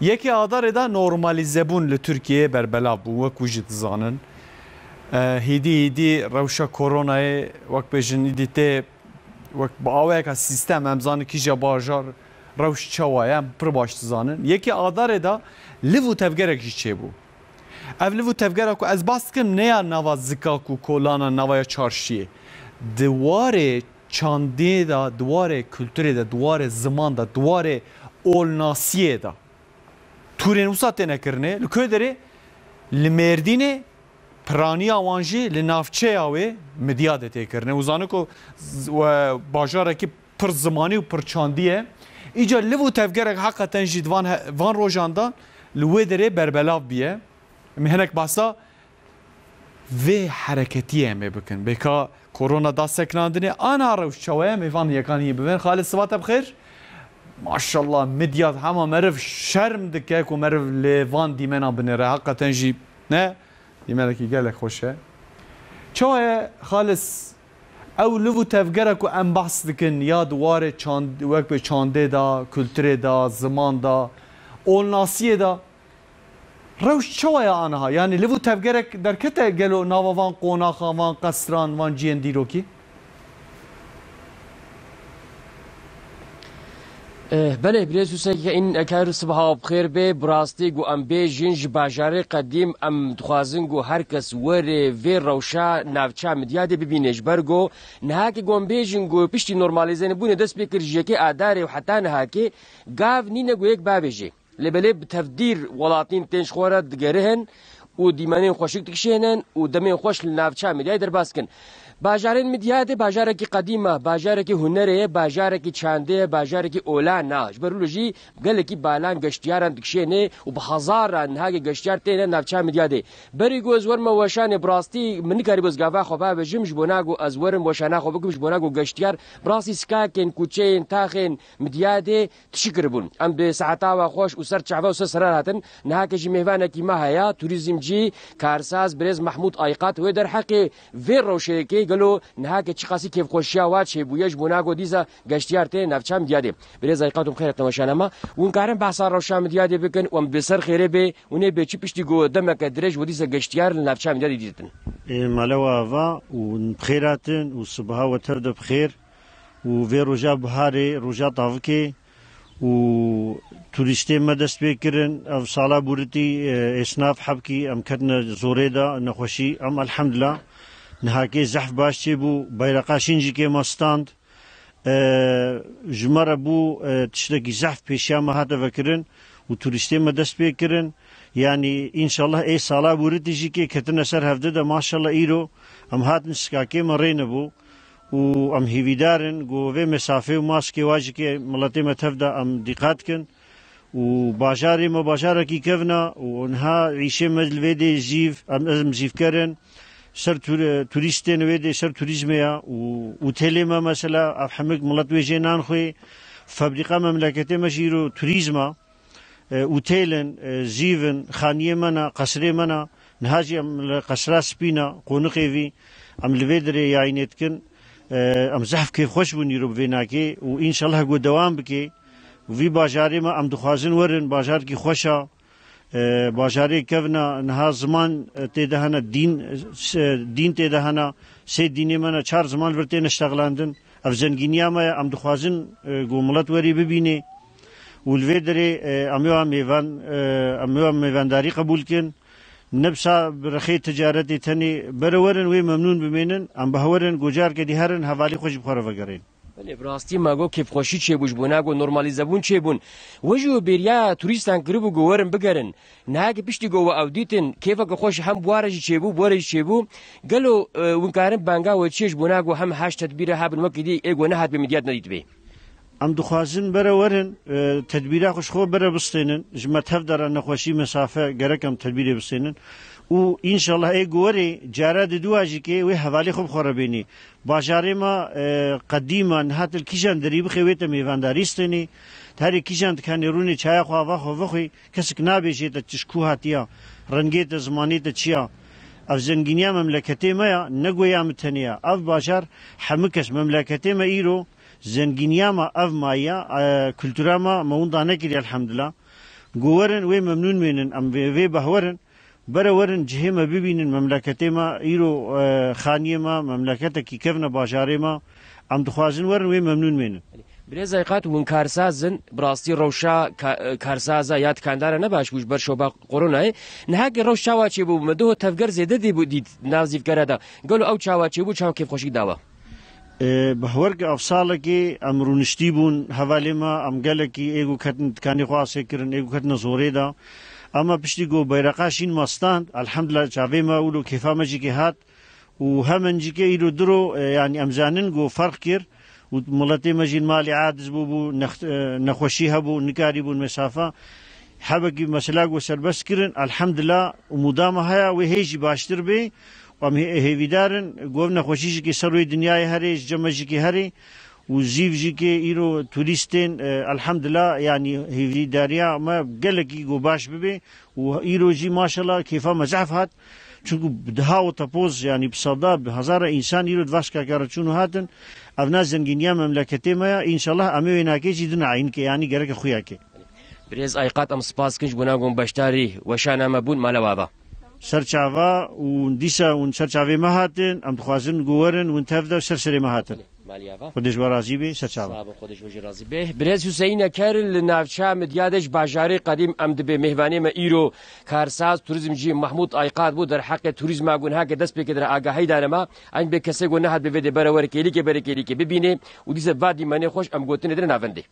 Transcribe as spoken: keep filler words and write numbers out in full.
Yekê Adarê de normalîzebûn li Tirkiyeyê berbelav bû, wek ku jî dizanin. E, hîdî hîdî rewşa koronayê, wek bêjin, îdî tê, wek bi awayeka sîstem, em zanin kîja bajar, rewş çawa ye, em pir baş dizanin. Yekê Adarê de liv û tevgerek jî çêbû. Ev liv û tevgera ku ez bas dikim, ne ya nava zikak û kolana, nava ya çarşiyê. Di warê çandê de, di warê kulturê de, di warê ziman de, di warê olnasiyê de. Tûrên wisa têne kirinê. Li ku derê? Li Mêrdînê, piraniya wan jî li navçeya wê Midyadê tê kirinê. Û zanin ku z-, we bajarekî pir zimanî û pir çandî ye. Îca liv û tevgerek heqeten jî di van he-, van rojan de li wê derê berbelav bûye. Em hinek behsa vê hereketiyê em ê bikin. Bêka korona da sekinandinê, ana rewş çawa ye, em ê van yekan yê bibin. Xalid, siva te bi xêr. Maşallah, Midyad hema meriv şerm dike ku meriv li van dîmena binêre. Heqeten jî ne dîmenekî gelek xweş e. Çawa ye, Xalis? Ew liv û tevgera ku em behs dikin, ya di warê çand-, wek bi çandê de, kulturê de, ziman de, olnasiyê de, rewş çawa ye aniha? Yanî liv û tevgerek derkete gelo nava van qonaxan, van qesran, van cihên dîrokî? Eh, belê, birêz Huseyîn, eker sibaha bi xêr bê. Bi rastî ku em bêjin ji bajarê qedîm, em dixwazin ku her kes were vê rewşa navça Midyadê bibîne. Ji ber ku niha ki ku em bêjin ku piştî normalîzeyne bûne dest pê kir ji yekê Adarê û heta niha ki gav nîne ku yek bavêje. Lê belê bi tevdîr welatîn tên ji xwe re digerihin û dîmenên xweşik dikişênin û demên xweş li navça Midyayê derbas dikin. Bajarên Midyadê bajarekî qedîm e, bajarekî hunerê ye, bajarekî çandê ye, bajarekî olan e. Ji ber wilo jî gelekî balan geştiyaran dikişêne û bi hezaran niha geştiyar têne navça Midyadê. Berî ku ez werime weşanê, bi rastî min nikarîbû ez gava xwe bavêjim, ji bona ku ez werim weşana xwe bikim, ji bona ku geştiyar bi rastî sikakên, kuçeyên, taxên Midyadê tişî kiribûn. Em bi saeta we xweş û ser çava û ser serar hatin. Niha ke jî mêvanekî me heye, turîzmcî, karsaz, birêz Mehmûd Ayqat, wê derheqê vê rewşeyekê gelo niha ke çiqasî kêfxweşiya wa çêbûye ji bona ku dîsa geştiyar tê navça Midyadê. Birêz Ayqat, hûn bi xêr hatin weşana me. Hûn karin behsa rewşa Midyadê bikin û em bi ser xêrê bê, hûn ê bê çi piştî ku demeke dirêj we dîsa geştiyar li navça Midyadê dîtin? Ê, mala we ava û bi xêr hatin û sibaha we tev de bi xêr û vê roja biharê, roja tavikê, û turîstê me dest pê kirin. Ev sala bûritî, e, esnaf hebkî em ketine zorê de, nexweşî. Em elhemdulillah nihakê zehf baş çêbû, bayraqa şîn jî kê me stand. E, ji me re bû, e, tiştekî zehf pêşiya me hate vekirin û turîstê me dest pê kirin. Yanî înşallah ê sala bûritî jî kê ketine ser hevdi de, maşallah îro em hatin, sikakê me rê nebû. Û em hêvîdar in ku vê mesafê û maskê wa jî kê miletê me tev de em dîqat kin. Û bajarê me bajarekî kevn e û niha îşê me li vê dê zîv, em, em zîvker in. Ser tur-, turîstên wê dê ser turîzmê ye û otêlê me mesela ev hemik milet wê jê nan xwê. Febrîqa memleketê me jî îro turîzm e. E, otêl in, e, zîv in, xaniyê me ne, qesrê me ne. Niha jî em li Qesra Spî ne, qoniqê vî. Em li vê dirê yayînê dikin. E, em zehf kêfxweş bûn îro bi vê nakê û înşallah ku dewam bike. Û vî bajarê me em dixwazin werin, bajarekî xweş e. E, bajarê kevn e, niha ziman, e, tê de hene, dîn, e, dîn tê de hene, sê dînê me ne, çar ziman li vir têne ştexlandin. Ev zengîniya me ye, em dixwazin, e, ku milet werî bibînê. Û li vê derê, e, em ê wa mêvan, e, em ê wa mêvandarî qebûl kin. Ne bisa bi rexê ticaretê tenê bere werin wê memnûn bimênin, em bi hewerin ku careke dî herin hevalî xwe jî bi xwe re vegerên. Belê, bi rastî me got kêfxweşî çêbû ji bona ku normalîzebûn çêbûn. We jî we bêriya turîstan kiribû ku werin bigerin. Niha ki piştî ku we ew dîtin, kêfeke xweş hem bi we re jî çêbû, bi we re jî çêbû. Gelo, e, hûn karin banga we çi ye ji bona ku hem haş tedbîre hebin wekî dî ê ku nehat bê Midyad nedîtibê? Em dixwazin bere werin, e, tedbîra xwe ji xwe bere bistênin. Ji me tev de re nexweşî, mesafe, gerek em tedbîrê bistênin. Û înşallah ê ku werê cara diduwa jî kê wê hevalê xwe bi xwe re bênî. Bajarê me, e, qedîm e, niha tu li kîjan derî bixê wê te mêvandarî stênî. Tu herê kîjan dikanê rûnê çaya xwe ava xwe vexwî, kesik nabêjê te tu ji ku hatiya, rengê te, zimanê te çi ya. Ev zengîniya memleketê me ya, ne goya min tenê ya. Ev bajar hemû kes memleketê me îro zengîniya me ev maye, e, kultura me, me winda nekiriye elhemdulillah. Go werin wê memnûn mênin, em vê, vê behwerin. Bere werin cihê me bibînin, memleketê me, îro, e, xaniyê me, memleketekî kevne bajarê me. Em dixwazin werin wê memnûn mênin. Birêz Ayqat, hûn karsaz in, bi rastî rewşa ka-, karsaza ya dikandara ne baş bû ji ber şoba koronayê. Niha ki rewş çawa çêbû, me duho tevger zêde dî bû, dît nav zîvkera da. Gelo ew çawa çêbû, çawa kêfxweşî dawa? E, bi hewer ki ev salekê em rûniştî bûn, hevalê me, em gelekî ê ku ketin dikanê xwe asê kirin, ê ku ketine zorê de. Ama piştî ku beyreqa şîn me stand, elhamdulillah çavê me wilo kêfa me jî kê hat. Û hemen jî ke îro diro, e, yanî em zanin ku ferq kir û miletê me jî malê aciz bûbû, nex-, e, nexweşî hebû, nikarîbûn mesafa. Hebekî mesela ku serbest kirin, elhamdulillah, umûda me heye, wê hê jî baştir bê. Em hê-, hêvîdar in, ku ev nexweşî jî ke ser wê dinyayê herê, ji cem me jî ke herê û zîv jî ke îro turîstên, e, elhamdulillah, yanî hêvîdariya me gelekî ku baş bibe û îro jî maşallah kêfa me zehf hat. Çunku bi deha û tepoz, yanî bi seda, bi hezara însan îro di va şikaka re çûn û hatin. Ev ne zengîniya memleketê me ya, înşallah em ê wênakê jî dina eynkê, yanî gereke xuya ke. Birêz Ayqat, em spas kin ji bona ku beşdarî weşana me bûn, mala we ava. Ser çava û dîsa hûn ser çavê me hatin, em dixwazin ku werin hûn tev de ser serê me hatin. Malî ava. Xwedê ji we razî bê, ser çava. Sağ bû, Xwedê ji we jî razî bê. Birêz Huseyîn Eker li navça Midyadê ji bajarê qedîm em dibê. Mêhvanê me îro karsaz, turizmcî Mahmûd Ayqat bû. Derheqê turîzma ku niha ke dest pê kir agahî dane me. Eyn bê kesê ku nehat bi vê dê bere were kêlîkê bere kêlîkê bibînê û dîse va dîmenê xweş em gotinê dine navendê.